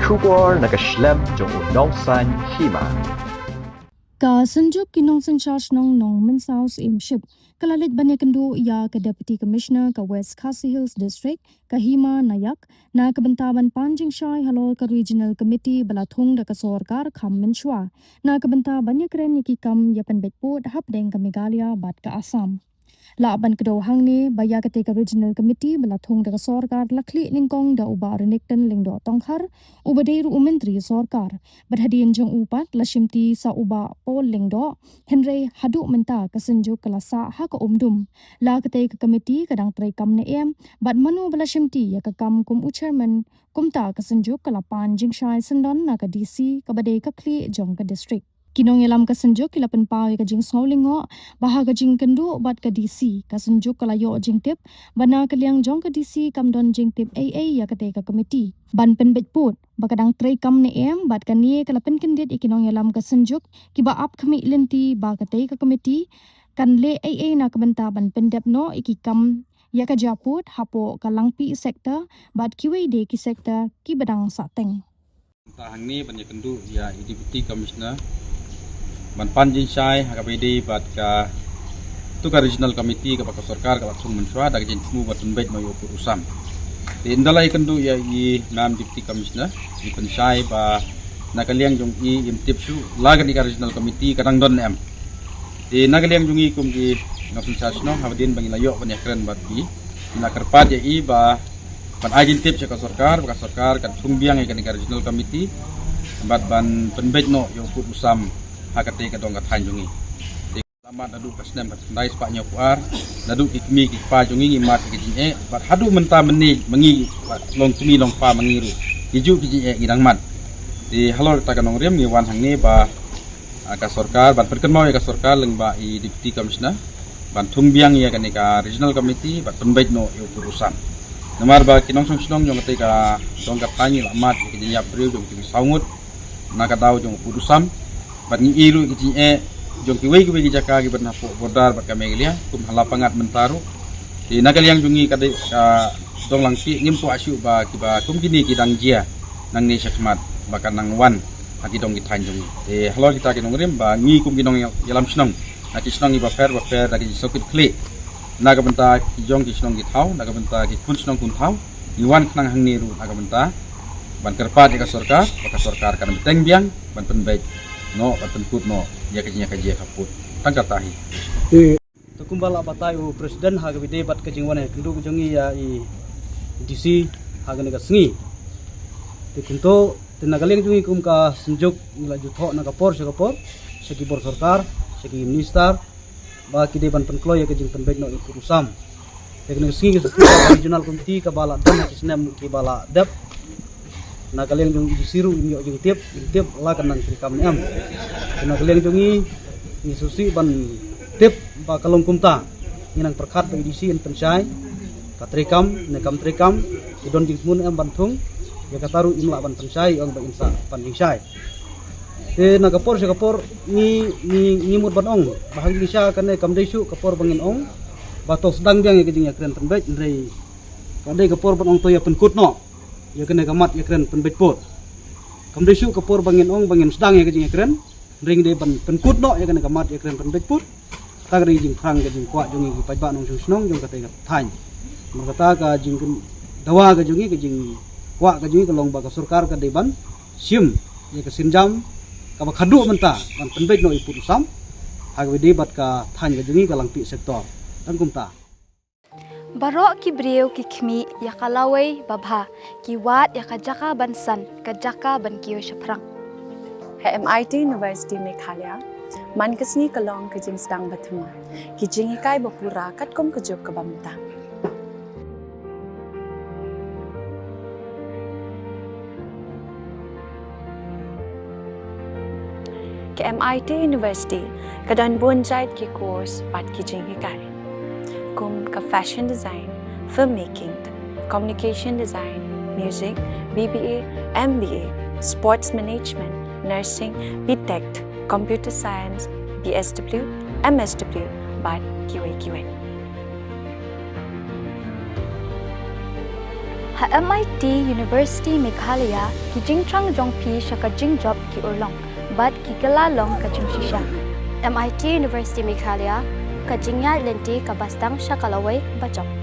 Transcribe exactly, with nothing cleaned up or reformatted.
Khubor na ka shlem jong u nongsaiñ hima. Ka Synjuk ki nongsynshar shnong Nongmynsaw Syiemship ka la leit ban ïakynduh ïa ka Deputy Commissioner ka West Khasi Hills District, ka Hima Nayak, na ka bynta ban pan jingshai halor ka Regional Committee ba la thung da ka sorkar kham mynshuwa, na ka bynta ban ïakren ïa ki kam ïa pynbeit pud hapdeng ka Meghalaya bad ka Assam. Lah ban kdew hangne ba ïa katei ka Regional Committee ba la thung da ka sorkar la khlieh nyngkong da u Bah Renikton Lyngdoh Tongkhar, uba dei ruh u Myntri sorkar. Bad hadien jong u pat la shimti sa u Bah Paul Lyngdoh, hynrei haduh mynta ka Synjuk ka la sah ha ka umdum. La katei ka committee ka dang treikam ne em, bad mano ba la shimti ïa ka kam kum u chairman, kumta ka Synjuk ka la pan jingshai syndon na ka D C kaba dei ka khlieh jong ka district. Ki nongïalam ka Synjuk ki la pynpaw ïa ka jingsngew lyngngoh ba ha ka jingkynduh bad ka D C, ka Synjuk ka la ïoh jingtip ba na ka liang jong ka D C kam don jingtip ei ei ïa katei ka committee ban pynbeit pud, ba ka dang treikam ne em, bad kane ka la pynkyndit ïa ki nongïalam ka Synjuk kiba ap khmih lynti ba katei ka committee kan leh ei ei na ka bynta ban pyndep noh ïa ki kam ïa ka jia pud hapoh ka Langpih sector bad kiwei de ki sector kiba dang sahteng. Mynta hangne ban ïakynduh ïa i Deputy Commissioner ban pan jingshai ha kaba ïadei bad katu ka Regional Committee kaba ka sorkar ka la thung mynshuwa da ka jingthmu ban pynbeit noh ïa u pud u sam. Te ynda la ïakynduh ïa i Ma'am Deputy Commissioner, i pynshai ba na ka liang jong i im tip shuh la kane ka Regional Committee ka dang don ne em. Te na ka liang jong i kum ki nongsynshar shnong, haba dien ba ngi la ïoh ban ïakren bad i, ngi la kyrpad ïa i ba ban ai jingtip sha ka sorkar, ba ka sorkar kan thung biang ïa kane ka Regional Committee bad ban pynbeit noh ïa u pud u sam ha katei ka dong ka thaiñ jong ngi. Te la mad naduh ka snem khatkhyndai spah hynñiewphew ar, naduh ki kmie ki kpa jong ngi ngi mad ïa ka jingeh, bad haduh mynta mynne ma ngi, longkmie longkpa ma ngi ruh, ki juh ki jingeh ngi dang mad. Te halor kata ka nongrim ngi wan hangne ba, ah, ka sorkar, ban pynkynmaw ïa ka sorkar lyngba i Deputy Commissioner ban thung biang ïa kane ka Regional Committee bad pynbeit noh ïa u pud u sam. Namar ba ki nongshong shnong jong katei ka dong ka thaiñ ngi la mad ïa ka jingïap briew jong ki saw ngut na ka daw jong u pud u sam. Bad ngi ïohi ruh ïa ka jingeh jong kiwei kiwei ki jaka kiba don hapoh border bad ka Meghalaya, kum ha Lapangat mynta ruh. Te na ka liang jong ngi ka dei ka dong Langpih, ngim kwah shuh ba kiba kum kine ki dang jia nangne shakhmat ba kan nang wan ha ki dong ki thaiñ jong ngi. Te halor kita ki nongrim ba ngi kum ki nongïalam shnong na ki shnong kiba pher ba pher, na ki shnong ki khlieh, na ka bynta ki jong ki shnong ki thaw, na ka bynta ki khun shnong khun thaw, ngi wan khnang hangne ruh na ka bynta ban kyrpad ïa ka sorkar ba ka sorkar kan bteng biang ban pynbeit noh, ban pynkut noh ïa ka jingïa ka jia ka pud. Tang kata hi. Te kumba la batai u President ha kaba ïadei bad ka jingwan ïakynduh jong ngi ïa i D C ha kane ka sngi. Te kumto, te na ka liang jong ngi kum ka Synjuk ngi la ju thoh na ka por sha ka por sha ki bor sorkar, sha ki minister, ba ki dei ban pynkloi ïa ka jingpynbeit noh ïa u pud u sam. Ïa kane ka sngi ka Regional Committee kaba la don ha ki snem kiba la dep, na ka liang jong i D C ruh im ïoh jingtip, im tip la kan nang treikam ne em. Te na ka liang jong ngi, ngi sngewsih ban tip ba ka long kumta. Ngi nang pyrkhat ba i D C in pynshai ka treikam ne kam treikam, ki don jingthmu ne em ban thung. Ïa kata ruh im lah ban pynshai, i ong ba in sa pan jingshai. Te na ka por sha ka por ngi, ngi, ngi mut ban ong ba ha ka jingshisha kane kam dei shuh ka por ba ngin ong ba to sdang biang ïa ka jingïakren pynbeit, hynrei ka dei ka por ban ong to ïa pynkut noh ïa kane ka mat ïakren pynbeit pud. Kam dei shuh ka por ba ngin ong ba ngin sdang ïa ka jingïakren, hynrei ngi dei ban pynkut noh ïa kane ka mat ïakren pynbeit pud. Kata ka dei ka jingthrang, ka jingkwah jong ngi ki paidbah nongshong shnong jong katei ka thaiñ. Namar kata ka jingdawa ka jong ngi, ka jingkwah ka jong ngi ka long ba ka sorkar ka dei ban shim ïa ka sienjam kaba khadduh mynta ban pynbeit noh ïa u pud u sam ha kaba ïadei bad ka thaiñ ka jong ngi ka Langpih sector. Tang kumta. Baroh ki briew ki khmih ïa ka lawei babha, ki wad ïa ka jaka ban san, ka jaka ban kiew shaphrang. Ha M I T University Meghalaya, man ka sngi ka long ka jingsdang bathymmai, ki jinghikai bapura katkum ka juk kaba mynta. Ka M I T University ka don bun jait ki course bad ki jinghikai, kum ka fashion design, filmmaking, communication design, music, B B A, M B A, sports management, nursing, B Tech, computer science, B S W, M S W, bad kiwei kiwei. Ha MIT University Meghalaya, ki jingthrang jong phi sha ka jingjop ki urlong bad ki kylla long ka jingshisha. MIT University Meghalaya, ka jingïaid lynti kaba sdang sha ka lawei bajop.